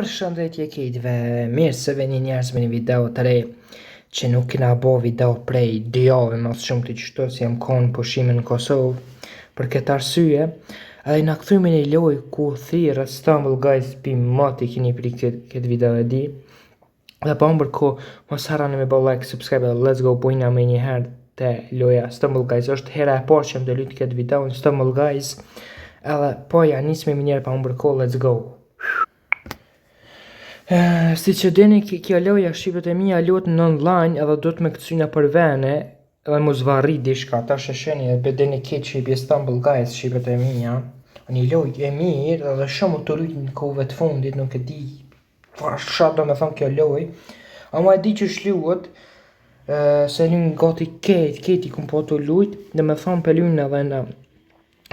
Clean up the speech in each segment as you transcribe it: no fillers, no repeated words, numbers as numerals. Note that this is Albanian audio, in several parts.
Përshëndetje kejtve, mirë se vini njerëz me një video të re që nuk kena bo video prej dy jave më së shumti qështu si jam konë pushime në Kosovë për këtë arsye edhe na kthy me një lojë ku thirret Stumble Guys pi moti keni pri këtë, këtë video e di dhe pa humbër kohë mos harroni me bo like, subscribe dhe let's go pojna me njëherë te loja Stumble Guys është hera e parë që jam tu lujt këtë video në Stumble Guys edhe po ja nismi me njëherë pa humbër kohë let's go Eh, si që dini, kjo loja shqipet e mia luhet në online edhe do të me këcy nëpër vene edhe mu zvarri diçka, tash e sheni e bedeni keq që i bje Stumble Guys shqipet e mia. Një lojë e mirë edhe shumë tu lujt në kohëve të fundit, nuk e di Çfarë do me thonë kjo lojë? Ama e di që shluhet, se lunë gati kejt, kejt i kum po të lujt, do me thonë pe lunë edhe në...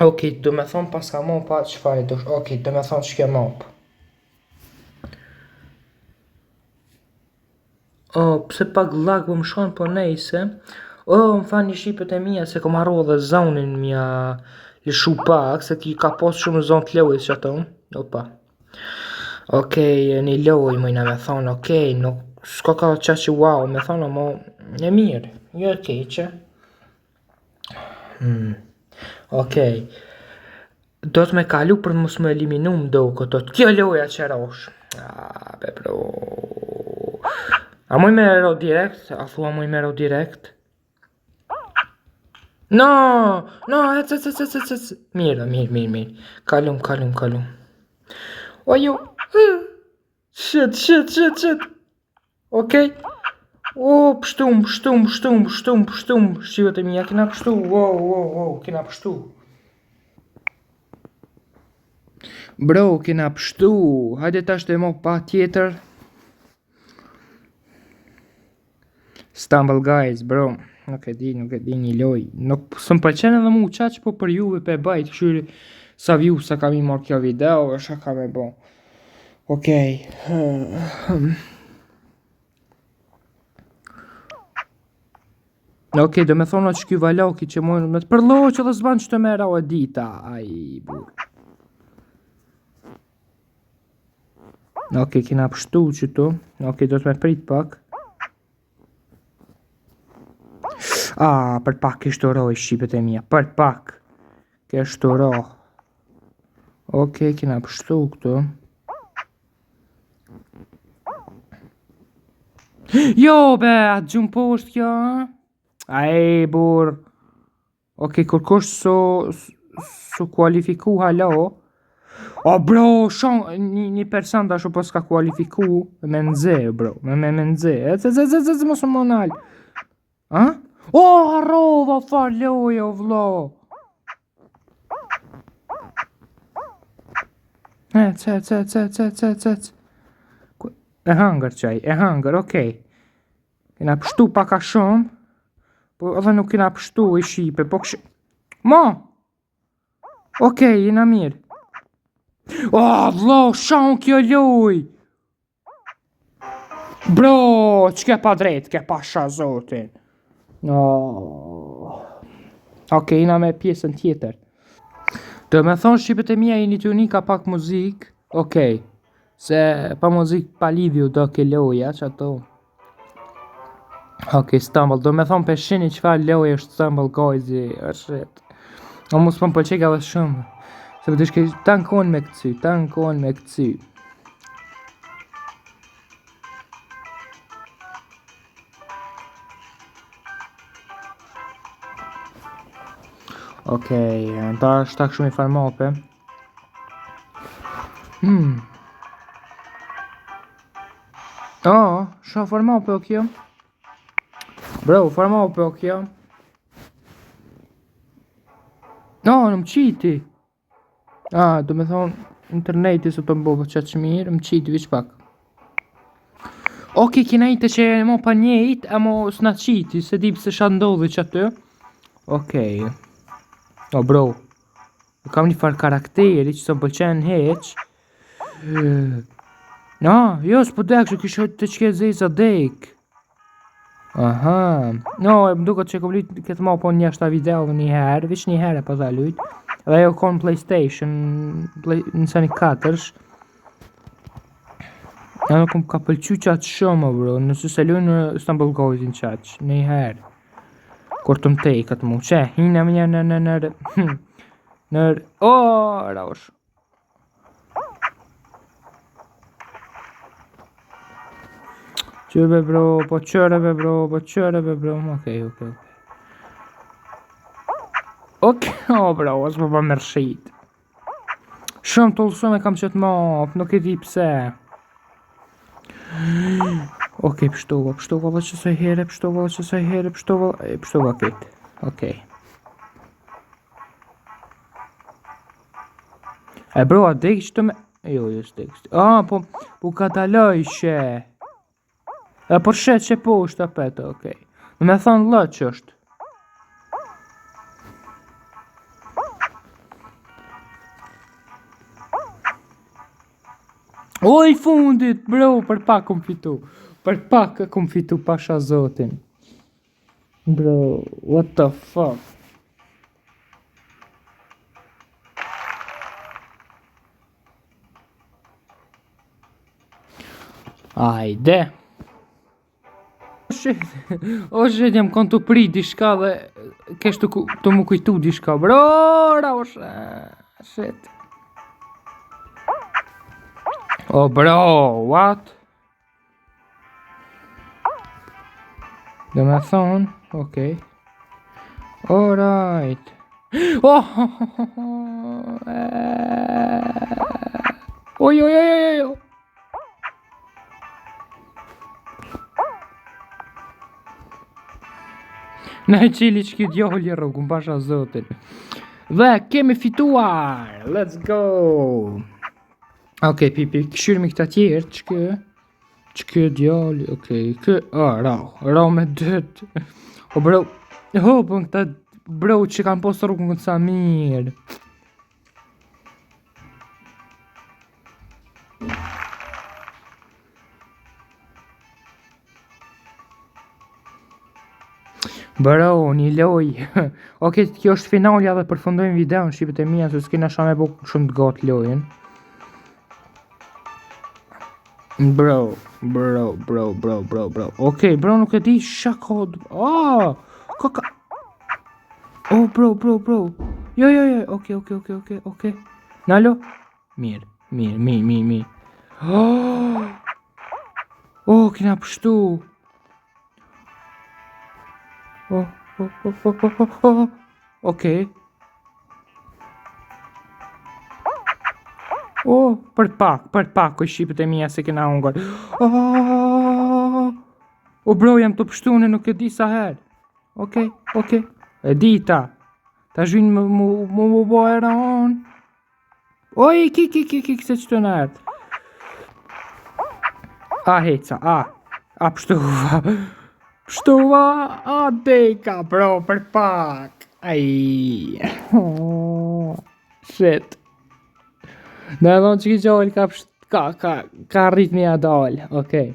Ok, do me thonë pas ka mapa, çfarë do... Ok, do me thonë që kjo mapë. Oh, pse pak lag po më shkon, po nejse. Oh, më falni shqipet e mia se kom harru edhe zonin mja lëshu pak, se ti ka pas shumë zonë të lojës që ato. Opa. Okej, okay, një lojë, mujna me thonë, okej, okay, nuk s'ka ka qa që wow, me thonë, mo, e mirë, jo e keqe. Hmm. Okej. Okay. Do të me kalu për mos më eliminu më do këto. Kjo loja që rosh. Ah, be bro. A muj me ro direkt? A thua muj me ro direkt? No, no, ec, ec, ec, ec, ec. Mirë, mirë, mirë, mirë. Kalum, kalum, kalum. O jo. Shit, shit, shit, shit. Okej. O, pshtum, pshtum, pshtum, pshtum, pshtum. Shqipet e mia, kena pshtu. Wow, wow, wow, kena pshtu. Bro, kena pshtu. Hajde tash te mapa tjetër. Stumble Guys, bro. Nuk e di, nuk e di një lojë. Nuk s'më pëlqen edhe mu qaq, po për juve pe baj të kqyri sa view sa ka mi marrë kjo video, është ka me bo. Okej. Okej, do me thonë që ky valoki që mujnë me të përlo që dhe s'ban që të mera o e dita. Ai, burr. Okej, kena pështu qëtu. Okej, do të me prit pak. Ah, për pak kishtë ro i shqipet e mia, për pak. Kishtë ro. Okej, kena pështu këtu. Jo, be, atë gjumë poshtë kjo, a? Ai, burr. Okej, kërkush su, su kualifiku hala. O, bro, shon, një, një person dashu po s'ka kualifiku me nxe, bro, me me me nxe. Ec, ec, ec, ec, ec, mos u monal. A? O, harrova, far loje, o vlo. Ec, ec, ec, ec, ec, ec, ec. E hangër qaj, e hangër, okej. Kena pështu pak a shumë, po edhe nuk kena pështu i shqipe, po kështë... Mo! Okej, jena mirë. O, oh, vlo, shaun kjo loj! Bro, që ke pa drejt, ke pa sha zotin. No. Okej, jena me pjesën tjetër. Do me thonë shqipet e mia jeni të unika pak muzik, okej. Se pa muzik pa lidhje u do ke loja që ato. Ok, Stumble, do me thonë pe shini qëfar loje është Stumble Guys i, oh shit. O mos po më pëlqej edhe shumë. Se po dishke tan kohën me këcy, tan kohën me këcy. Okej, okay, tash tak shumë i farë mape. Hmm. Oh, shumë farë mape o kjo. Bro, farë mape o kjo. No, në më qiti. Ah, do me thonë, interneti së të më bo që që mirë, më qiti veç pak. Ok, kena i të që e mo pa njejt, amo s'na qiti, se di pse sha ndodhi që aty. Ok. Oh, bro. Kam një farë karakteri që s'më pëlqen hiç. No, jo, s'po dek, që kisha të që ke zeza dek. Aha. No, e më duket që kom lujt këtë mapon njashta video dhe një herë, veç një herë e pata lujt. Dhe ajo kon PlayStation, play, në sani katërsh. Ja nuk më ka pëlqy qatë shumë, bro, nëse se lujnë Stumble Guysin qaq, në i herë. Kur të më tej këtë mu, që, hina më një në në në në në o, raush. Qërë bro, po qërë bro, po qërë bro, okej, okej, okej. Okej, oh, bro, s'po po merr shit. Shumë të ulësëm e kam qëtë map, nuk e di pse. Okej, pështova, pështova dhe qësaj here, pështova dhe qësaj here, pështova, e, pështova këtë. Okej. E bro, a dek që të me... Jo, jo, s'dek. Ah, po, po ka daloj she. E po shet që poshtë apet, okej. Okay. Me thonë lë që është. O i fundit, bro, për pak kom fitu. Për pak kom fitu pasha zotin. Bro, what the fuck? Ajde. Shit, o shit, jam kon të pri diçka dhe kesh të, të më kujtu diçka, bro, ra, o shit. O bro, what? Do me thonë, okej. Alright. Oh, oj, oj, oj, oj, oj. Na e qili që kjo djali rrugën, pasha zotin. Dhe kemi fituar! Let's go! Okej, okay, pipi, këshyrmi këta tjerë, që kë? Që kë djali, okej, okay, kë, a, rau, rau me dytë. O bro, ho, po këta bro që kanë postë rrugën këtë sa mirë. Bro, një loj. Okej, kjo është finalja dhe përfundojmë videon shqipet e mia se s'kena sha me bu shumë të gatë lojën. Bro, bro, bro, bro, bro, bro. Okej, bro, nuk e di sha ka... Oh, ka ka... Oh, bro, bro, bro. Jo, jo, jo, okej, okej, okej, okej, okej. Nalo? Mirë, mirë, mirë, mirë, mirë. Oh, oh kena pështu. Oh, oh, oh, oh, oh, oh, oh. Okej. Oh, për pak, për pak, o shqipet e mia se kena hungër. Oh, oh bro, jam të pështu në nuk e di sa herë. Okej, okej. E di ta. Ta zhvinë më më më më bo e ronë. Oj, ki, ki, ki, ki, se që të në erdh. A, heca, a. A, pështuva. Pështuva, a, deka, bro, për pak. Ai. Oh, shit. Në e thonë që ki gjallë ka, pësht, ka, ka, ka arrit me ja dalë. Okej.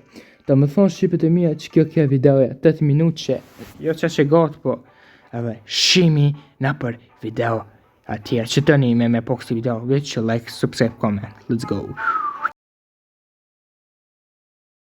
Do më thonë shqipet e mia që kjo kjo videoja 8 minutë që, jo që që gatë, po, edhe shimi në për video atjerë që të një me me po kësi video, veç që like, subscribe, comment. Let's go.